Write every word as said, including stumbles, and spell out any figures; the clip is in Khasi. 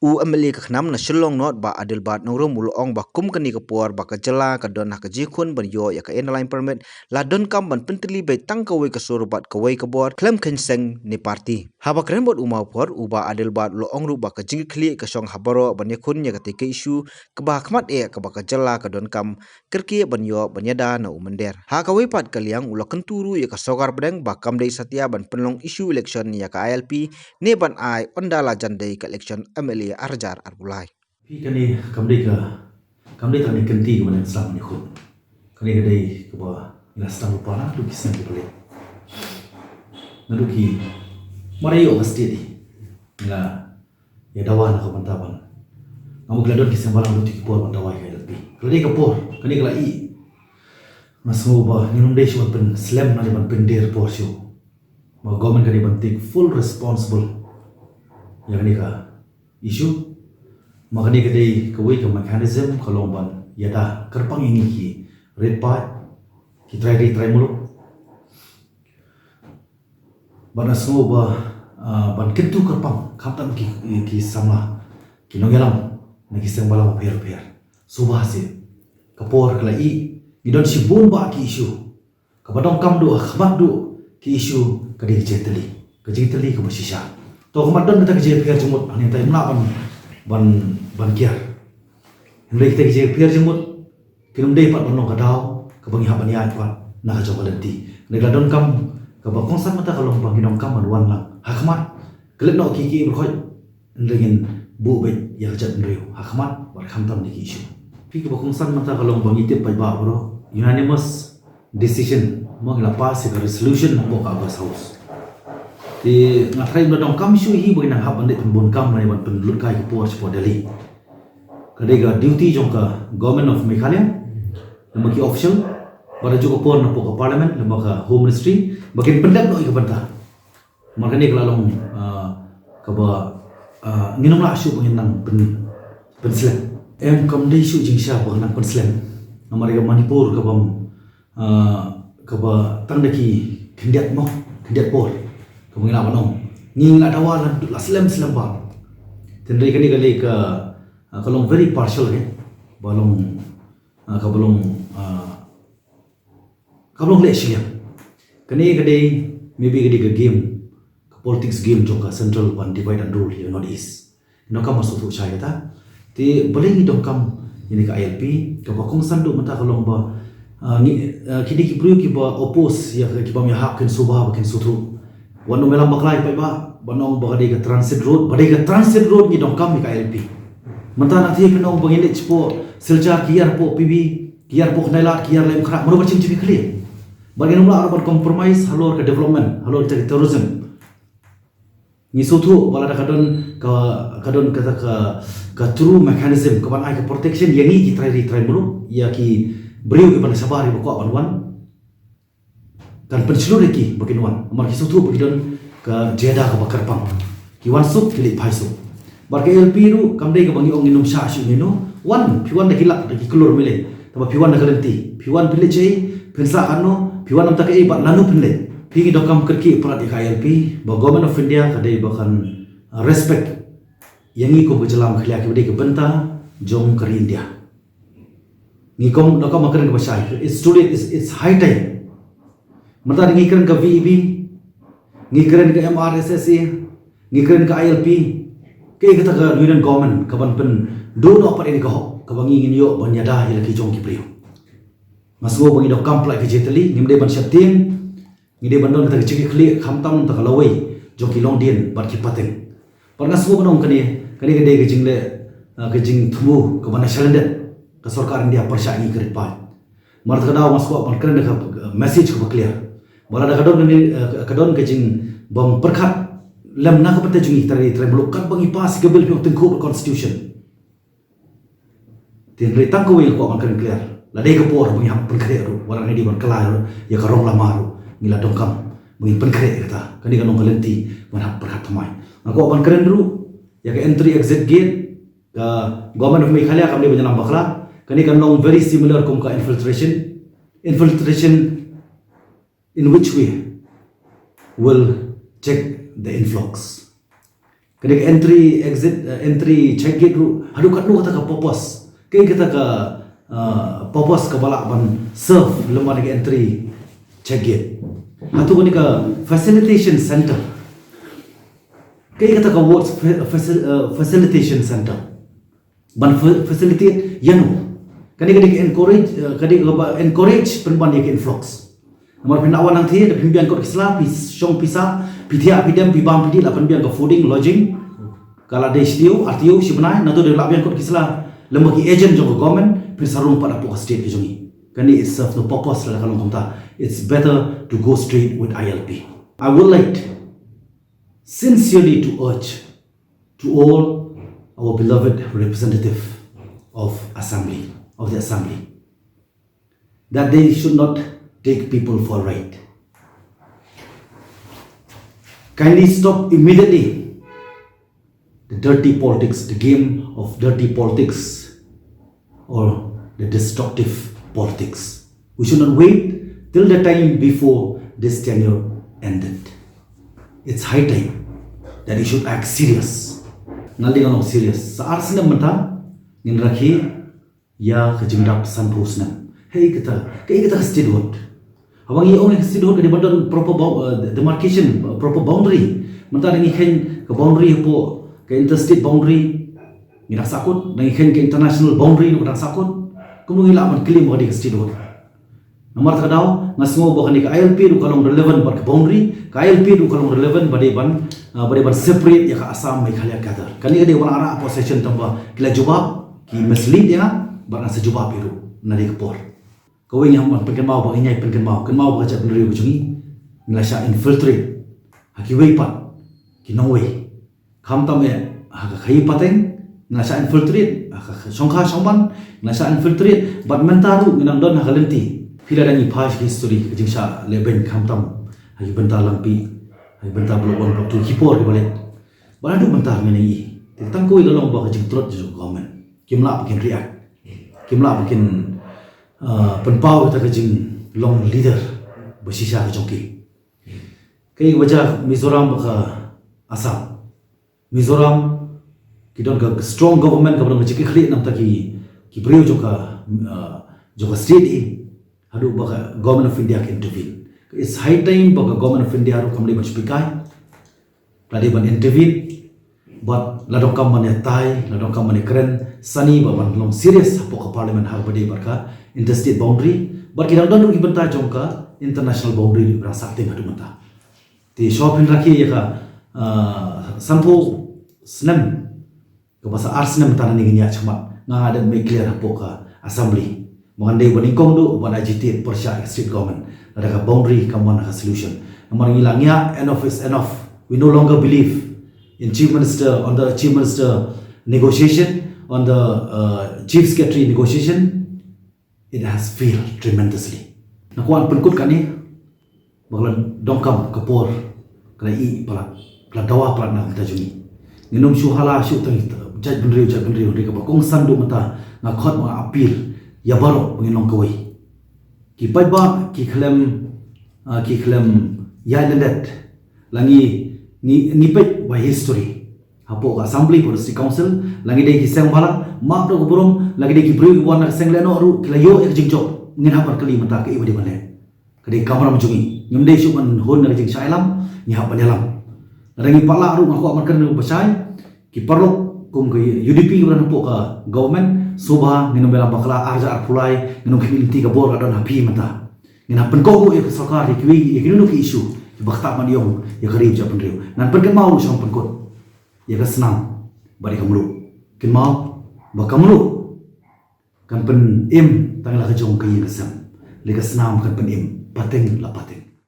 U M L A ka KHNAM na Shillong North Bah Adelbert Nongrum u la ong ba kum kane ka por ba ka jylla ka don ha ka jingkhun ban ïoh ïa ka Inner Line Permit, la donkam ban pyntylli beit tang kawei ka sur bad kawei ka bor khlem kheiñ seng ne party. Haba kren bad u Mawphor, u Bah Adelbert u la ong ruh ba ka jingkitkhlieh ka shong ha baroh ban ïakhun ïa katei ka issue kaba khmat eh kaba ka jylla ka donkam, kyrkieh ban ïoh ban ïada na u mynder. Ha kawei pat ka liang u la kyntu ruh ïa ka sorkar pdeng ba kam dei satia ban pynlong issue election ïa ka I L P ne ban ai ynda la jan dei ka election M L A arhajar arphew lai. Phi, kane kam dei ka, kam dei tang ne kynti kaba nang sdang ne khun. Kane ka dei kaba ngi la sdang lypa naduh ki snem kiba leit. Naduh ki, mar ïoh ka state hi, ngi la ïa dawa na ka bynta ban, nga mut ka la don ki seng balang, naduh ki por ban dawa ïa ka I L P. Ka la dei ka por, kane ka la ïeh. Nga sngew ba ngim dei shuh ban pynslem ne ban pyndier por shuh. Ma government ka dei ban take full responsible ïa kane ka issue. Ma kane ka dei kawei ka mechanism ka long ban ïada kyrpang ïa ngi ki rit paid, ki trai ri trai muluk. Bad nga sngew ba, ah, ban kyntu kyrpang khamtam ki, ki samla, ki nongïalam na ki seng balang bapher bapher. Sngewbha seh, ka por ka la ïeh, ngi don shibun bah ki issue. Kaba donkam duh ha khmat duh ki issue ka dei ka jingtylli, ka jingtylli kaba shisha. To ka mut don kata ka jingïapher jingmut, hangne te ym lah ban, ban, ban kiar. Hynrei kata ka jingïapher jingmut kin ym dei pat ban long ka daw kaba ngi hap ban ïaid pat na ka jong ka lynti. Hynrei ka la donkam kaba kongsan mynta ka long ba ngi donkam ban wan lang ha khmat. Klet noh ki ki brkhot, hynrei ngin buh beit ïa ka jaitbynriew ha khmat bad khamtam da ki issue. Phi, kaba kongsan mynta ka long ba ngi tip paidbah baroh, unanimous decision, mo, ngi la pass ïa ka resolution hapoh ka August House. Te nga tharai ba donkam shuh hi ba ngi nang hap ban leit pynbun kam lane ban pynlut kai ka por shapoh Delhi. Ka dei ka duty jong ka Government of Meghalaya, lem bad ki official, bad ha kajuh ka por napoh ka Parliament lem bad ka Home Ministry ba kin pyndep noh ïa ka bynta. Namar kane ka la long, ah, kaba, ah, ngin ym lah shuh ba ngin nang pyn, pynslem. Em, kam dei shuh jingshisha ba nang pynslem. Namar ïa ka Manipur kaba, ah, kaba tang da ki khyndiat mo, khyndiat por kaba ngi lah ban ong. Ngi la dawa la, la slem slem bha. Hynrei kane ka dei ka, ah, ka long very partial, eh, ba long, ah, kaba long, ah, kaba long leh shiliang. Kane ka dei, maybe ka dei ka game, ka politics game jong ka central ban divide and rule ïa North East. Ngi donkam ban sngewthuh shai kata. Te balei ngi donkam ïa kane ka I L P, kaba kongsan duh mynta ka long ba, ah, ngi, ah, kine ki briew kiba oppose ïa ka, kiba ym ïahap kin sngewbha ba kin sngewthuh. Wat nym ïalam bakla ïa paidbah, ba ong ba ka dei ka transit road, ba dei ka transit road ngi donkam ïa ka I L P. Mynta na te phin ong ba ngin leit shapoh Silchar, ki ïar hapoh P B, ki ïar hapoh Khyndai Lad, ki ïar Laitumkhrah, mano ba shim jingkitkhlieh. Bad ngin ym lah ruh ban compromise halor ka development, halor ka tourism. Ngi sngewthuh ba lada ka don ka, ka don kata ka, ka true mechanism kaban ai ka protection ïa ngi ki trai ri trai muluk, ïa ki briew kiban shabar ïa ba kwah ban wan, kan pynshlur ïa ki ba kin wan. Namar ki sngewthuh ba ki don ka jingïada kaba kyrpang. Ki wan suk, ki leit phai suk. Bad ka I L P ruh kam dei kaba ngi ong ngin ym shah shuh, ngin ym wan, phi wan da ki lak da ki klur mile. Tangba phi wan da ka lynti. Phi wan phin leit shaei, phin sah katno, phi wan namar kaei bad lano phin leit. Phi, ngi donkam kyrkieh palat ïa ka I L P ba Government of India ka dei ba kan respect ïa ngi kum ka jylla Meghalaya, kiba dei ka bynta jong ka ri India. Ngi kong, donkam ban kren kaba shai. It's too late, it's, it's high time. Mynta ngi kren ka V E B, ngi kren ka M R S S A, ngi kren ka I L P, kaei kata ka Union Government kaban pynduh noh pat ïa kane ka hok kaba ngi ngin ïoh ban ïada ïa la ki jong ki briew. Nga sngew ba ngi donkam palat ka jingtylli, ngim dei ban sheptieng, ngi dei ban don kata ka jingkitkhlieh khamtam kata ka lawei jong ki longdien bad ki pateng. Bad nga sngew ban ong kane, kane ka dei ka jingleh, ah, ka jingthmu kaba na shalyndet ka sorkar India pyrshah ïa ngi ki ri paid. Mar kata ka daw nga sngewbha ban kren da ka, ah, message kaba clear. Ba lada ka don kane, ah, ka don ka jingbym pyrkhat lem na ka bynta jong ngi ki trai ri trai muluk, katba ngi pass ïa ka bill, phi ong tyngkhuh da ka constitution. Te hynrei tang kawei nga kwah ban kren clear. La dei ka por ba ngi hap pynkhreh ruh, wat la ngi dei ban kylla ruh ïa ka rong lama ruh, ngi la donkam ba ngin pynkhreh ïa kata. Kane kan long ka lynti ban hap pyrkhat thymmai. Nga kwah ban kren ruh ïa ka entry exit gate, ka Government of Meghalaya kam dei ban ïalam bakla. Kane kan long very similar kum ka infiltration. Infiltration in which way? Will check the influx. Ka dei ka entry exit, eh, entry check gate ruh, haduh katno kata ka purpose. Kaei kata ka, eh, purpose kaba lah ban serve lem bad ka entry check gate. Hato kane ka facilitation center. Kaei kata ka word fa-, facil-, eh, facilitation center. Ban fa-, facilitate ïano. Kane ka dei ka encourage, eh, ka dei kaba encourage pynban ïa ka influx. Namar phin wan nangta da phin biang kot ki sla, phi shong phi sah, phi thiah phi dem, phi bam phi dih, la pynbiang ka fooding, lodging. Ka la dei shi taïew, ar taïew, shi bnai, nato da la biang kot ki sla. Lem bad ki agent jong ka government, phin sa rung pat hapoh ka state ka jong ngi. Kane it serve no purpose lada ka long kumta. It's better to go straight with I L P. I would like sincerely to urge to all our beloved representative of assembly, of the assembly, that they should not take people for a ride. Kindly stop immediately the dirty politics, the game of dirty politics, or the destructive politics. We should not wait till the time before this tenure ended. It's high time that you should act serious. Nga dei nga long serious. Sa ar snem mynta ngin rakhe ïa ka jingdap sanphew snem. Hei kata, kaei kata ka statehood? Haba ngi ong ka statehood ka dei ban don proper bou-, eh, demarcation, eh, proper boundary. Mynta da ngi kheiñ ka boundary hapoh ka interstate boundary, ngi dang sahkut, da ngi kheiñ ka international boundary ruh ka dang sahkut. Kumno ngi lah ban claim ba ka dei ka statehood? Namar kata ka daw nga sngew ba kane ka I L P ruh ka long relevant bad ka boundary, ka I L P ruh ka long relevant ba dei ban, ah, ba dei ban separate ïa ka Assam Meghalaya gather. Kane ka dei ba nga la rah hapoh session tang ba ki la jubab, ki mislead ïa nga, bad nga sa jubab ïa ruh na dei ka por. Kawei ngi hap ban pynkynmaw ba ngi ïai pynkynmaw, kynmaw ba ka jaitbynriew ka jong ngi ngi la shah infiltrate ha kiwei pat ki nongwei. Khamtam eh ha ka khaïi pateng ngi la shah infiltrate, ha ka shongkha shongman ngi la shah infiltrate, bad mynta ruh ngi nang don ha ka lynti. Phi la dang ïohi phai sha history ka jingshah lehbeiñ khamtam ha ki bynta Langpih, ha ki bynta Block One, Block Two, ki por kiba leh. Bad haduh mynta ngi nang ïohi. Te tang kawei ka long ba ka jingtrot jong ka government. Kim lah ba kin react. Kim lah ba kin, ah, pynpaw kata ka jinglong leader ba shisha ka jong ki. Kaei kaba jia Mizoram bad ka Assam? Mizoram ki don ka strong government kaba don ka jingkitkhlieh na bynta ki, ki briew jong ka, ah, jong ka state, eh. Haduh ba ka Government of India ka intervene. It's high time ba ka Government of India ruh kam dei ban shu pynhikai. Ka dei ban intervene. Bad la donkam ban ïatai, la donkam ban ïakren sani ba ban long serious hapoh ka parliament ha kaba dei bad ka interstate boundary. Bad ki dang don ruh ki bynta jong ka international boundary ruh ba dang sah teng haduh mynta. Te shuwa phin rakhe ïa ka, ah, sanphew snem, kaba sa ar snem mynta nangne ngin ïaid shakhmat. Nga nga dang make clear hapoh ka assembly ba ngan dei uba nyngkong duh uban agitate pyrshah ïa ka state government lada ka boundary kam wan ha ka solution. Namar ngi la ngiah, enough is enough. We no longer believe in Chief Minister, on the Chief Minister negotiation, on the, uh, Chief Secretary negotiation. It has failed tremendously. Nga kwah pynkut kane ba ka la donkam ka por, ka la ïeh palat, ka la dawa palat na ka bynta jong ngi. Ngin ym shu hala shu tang jaitbynriew, jaitbynriew, hynrei kaba kongsan duh mynta nga khot, nga appeal ïa baroh ba ngin long kawei. Ki paidbah ki khlem, ah, ki khlem ïaid lyndet. La ngi, ngi, ngi peit ba history. Hapoh ka assembly, hapoh district council, la ngi dei ki seng bhalang, map da ka burom, la ngi dei ki briew kiba wan na ka seng lehnoh ruh ki la ïoh ïa ka jingjop. Ngin hap ban kylli mynta kaei ba dei ban leh. Ka dei ka kamram jong ngi. Ngim dei shuh ban hun na ka jingshah ïalam, ngi hap ban ïalam. Lada ngi pah lah ruh nga kwah ban kren ruh ba shai. Ki paralok kum ka U D P kiba don hapoh ka government, sngewbha ngin ym ïalam bakla, ar hajar arphew lai ngin ym khmih lynti, ka bor ka don ha phi mynta. Ngin hap pynkoh ruh ïa ka sorkar, ïa kiwei, ïa kino kino ki issue kiba ktah ban ïong ïa ka ri jaitbynriew. Ngan pynkynmaw ruh sha pynkut ïa ka snam bad ïa ka mluh. Kynmaw ba ka mluh kan pynim tang la ka jong ka ïing ka sem. Lei ka snam kan pynim pateng la pateng.